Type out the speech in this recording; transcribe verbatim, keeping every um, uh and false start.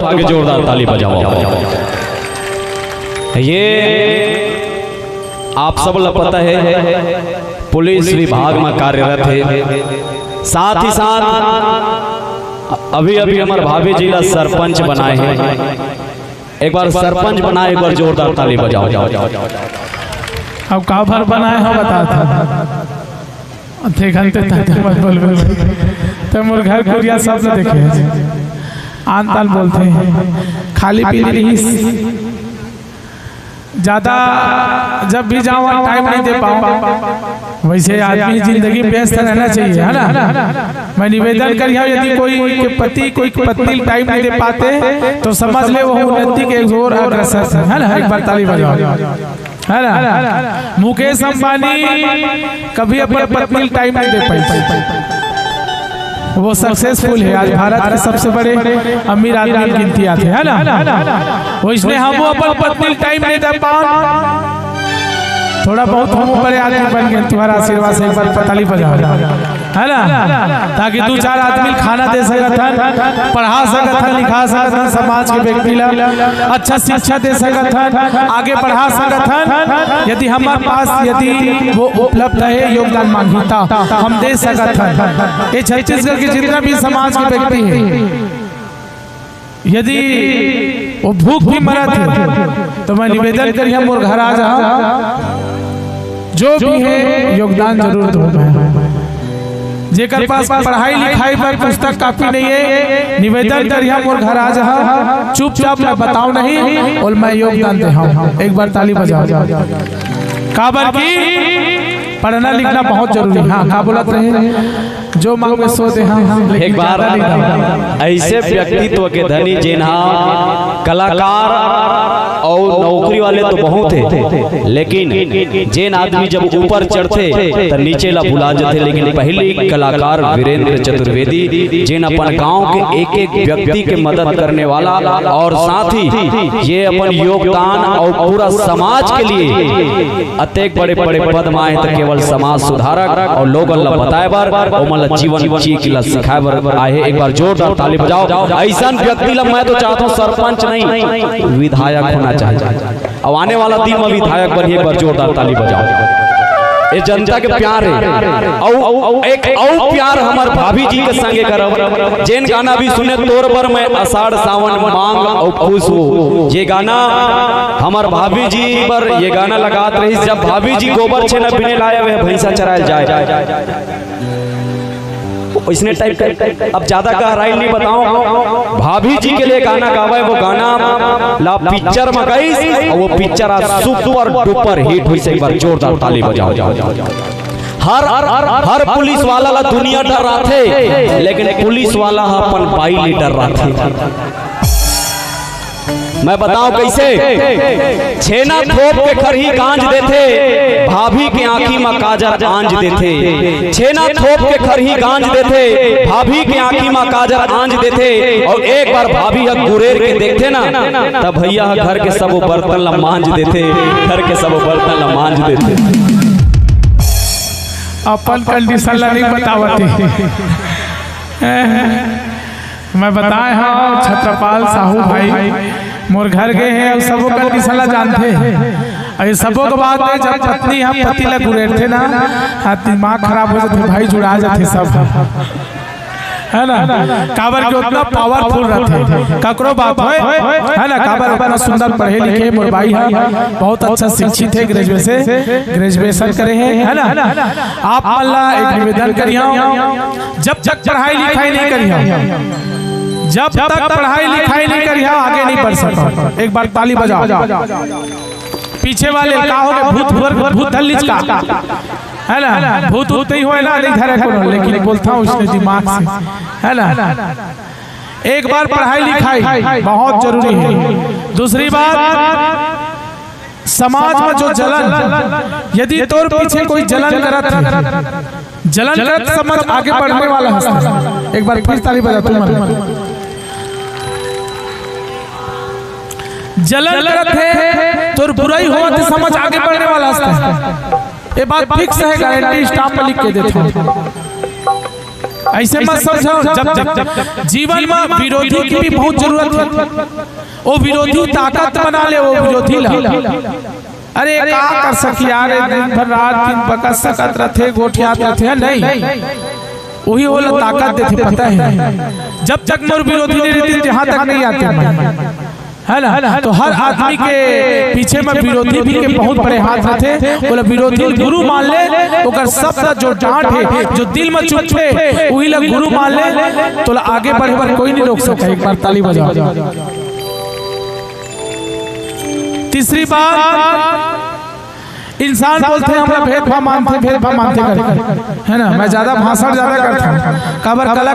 आगे जोरदार ताली बजाओ। ये आप सब ला पता है, पुलिस विभाग में कार्यरत है, साथ ही साथ अभी अभी हमर भाभी जी ला सरपंच बनाए हैं। एक बार सरपंच बनाए, एक बार जोरदार ताली बजाओ। अब काबर बनाए हो, बता था। ते घंटे तक मत बोल, बोल। ते मोर घर कुरिया सब न देखे। आन तान बोलते हैं। खाली पीली रहीस। ज्यादा जब भी जाओ, टाइम नहीं दे पाओ। वैसे आदमी जिंदगी में व्यस्त रहना चाहिए, है ना? मैं निवेदन करिया, यदि कोई के पति, कोई के पत्नी टाइम नहीं दे पाते, तो समझ ले वो उन्नति के ओर अग्रसर है, है ना? एक बार ताली बजाओ, है ना? मुकेश अंबानी कभी अपने पत्नी टाइम नहीं दे पाई, वो सक्सेसफुल है, आज भारत के सबसे बड़े अमीर आदमी की गिनती आते, है ना? वैसने हम अपन पत्नी टाइम नहीं दे पा, थोड़ा बहुत हम बड़े आदमी बन गए, तुम्हारा आशीर्वाद से एक बार ताली बजाओ, है ना? ताकि दू चार आदमी खाना दे सकत हन, पढ़ा सकत हन, लिखा सकत हन, समाज के व्यक्ति ला अच्छा शिक्षा दे सकत हन, आगे बढ़ा सकत हन। यदि हमारे पास यदि वो उपलब्ध है, योगदान मांगी, तो हम दे सकत हन। ये छत्तीसगढ़ के जितना भी समाज के व्यक्ति है, यदि वो भूख भी मरत है, तो मैं निवेदन करिया, मोर घर आ जा, जो भी है योगदान जरूर दो। मैं जेकर पास पढ़ाई लिखाई पर पुस्तक कॉपी नहीं है, निवेदन करिया, मोर घर आ जा, चुपचाप मैं बताओ नहीं और मैं योगदान दे हूँ। एक बार ताली बजाओ। काबर की पढ़ना लिखना बहुत जरूरी। हाँ, का बोलत रहे? जो मांगे सो दे हम, लेकिन एक बार ज्यादा नहीं दे। ऐसे व्यक्तित्व के धनी जेन हा कलाकार और नौकरी वाले तो बहुत है, लेकिन जेन आदमी जब ऊपर चढ़थे त नीचे ला भुला जाथे। लेकिन पहली कलाकार वीरेंद्र चतुर्वेदी, जेन अपन गांव के एक एक व्यक्ति के मदद करने वाला और साथ ही ये अपन योगदान और पूरा समाज के लिए अतेक बड़े बड़े पद में आए त केवल समाज सुधारक और लोगन ला बताए बर, ओमन ला जीवन जिए के ला सिखाए बर आए हे। एक बार जोरदार ताली बजाओ। ऐसन व्यक्ति ला मैं तो चाहता हूँ सरपंच नहीं, विधायक होना चाहिए। अब आने वाला दिन में विधायक बनिए, एक बार जोरदार ताली बजाओ। ये जनता के प्यार है। अउ एक अउ प्यार हमर भाभी जी के संगे करब, जेन गाना भी सुने, तोर बर मैं आषाढ़ सावन मांग अउ खुश हो। ये गाना हमर भाभी जी बर ये गाना लगात रहिस, जब भाभी जी गोबर छेना बिने लाए हुए भैंसा चरायल जाए। इसने टाइप का, अब ज्यादा गहराई नहीं बताऊं। भाभी जी के लिए गाना गावे, वो गाना ला पिक्चर में गईस और वो पिक्चर आज सुपर डुपर हिट हुई। एक बार जोरदार ताली बजाओ। हर हर पुलिस वाला ला दुनिया डर्राथे, लेकिन पुलिस वाला हा अपन बाई ले डर्राथे। मैं बताऊं कैसे? छेना थोप के खरही गांज देथे, भाभी के आंखी म काजर आंज देथे। छेना थोप के खरही गांज देथे, भाभी के आंखी म काजर आंज देथे। और एक बार भाभी ह गुरेर के देखथे ना, तब भैया ह घर के सबो बर्तन ला मांज देथे, घर के सबो बर्तन ला मांज देथे। अपन कंडीशन ला नहीं बतावत हे। मैं बताए हव छत्रपाल साहू भाई मोर घर गे हे, अउ सबो कंडीशन ला जानथे। अउ ये सबो के बात हे, जब पत्नी ह पति ला गुरेरथे ना, हा दिमाग खराब हो जाथे भाई, जुड़ा जाथे सब, है ना? काबर के उतना पावरफुल रथे, ककरो बात होय, है ना? काबर उतना सुंदर पढ़े लिखे मोर बाई ह, बहुत अच्छा शिक्षित हे, ग्रेजुएशन ग्रेजुएशन करे हे, है ना? आप मन ला एक निवेदन करिया, जब तक पढ़ाई लिखाई नहीं करिया, जब तक पढ़ाई लिखाई नहीं करिया, आगे नहीं बढ़ सकता। एक बार ताली बजाओ। पीछे वाले का हो गए, भूत भूत भूत धर लीच का, है ना? भूत भूत नहीं होए ना, नहीं धरे कोनो, लेकिन बोलता हूँ उसने दिमाग से, है ना? एक बार पढ़ाई लिखाई बहुत जरूरी है। दूसरी बात, समाज में जो जलन, यदि तोर पीछे कोई जलन करत है, जलन करत समझ आगे बढ़ने वाला हस्ते। एक बार फिर ताली बजा तुम मन। जलन करत है, तोर बुराई होवत है, समझ आगे बढ़ने वाला हस्ते। ये बात फिक्स है, गारंटी स्टाम्प में लिख के देता हूँ। ऐसे मत समझो, जब, जब, जब जीवन में विरोधी की भी बहुत जरूरत है। वो विरोधी ताकत बना ले, वो विरोधी ला। अरे, का कर सकी यार, एक दिन भर रात दिन बकत सकत रथे, गोठियात रथे, नहीं। वही ओला ताकत देथे, पता है। जब तक मोर विरोधी नहीं रहती, जहां तक नहीं आते मैं, है ना? तो हर आदमी के पीछे में विरोधी भी के बहुत बड़े हाथ रहते। बोला, विरोधी गुरु मान ले, ओकर सब जो डांट है, जो दिल में चुभथे, वही ला गुरु मान ले, तोला आगे बढ़े बर कोई नहीं रोक सकता। एक बार ताली बजाओ। तीसरी बात, इंसान बोलथे, "हमला भेदभाव मानथे, भेदभाव मानथे," करके, है ना? मैं ज्यादा भाषण ज्यादा करता हूँ, काबर कला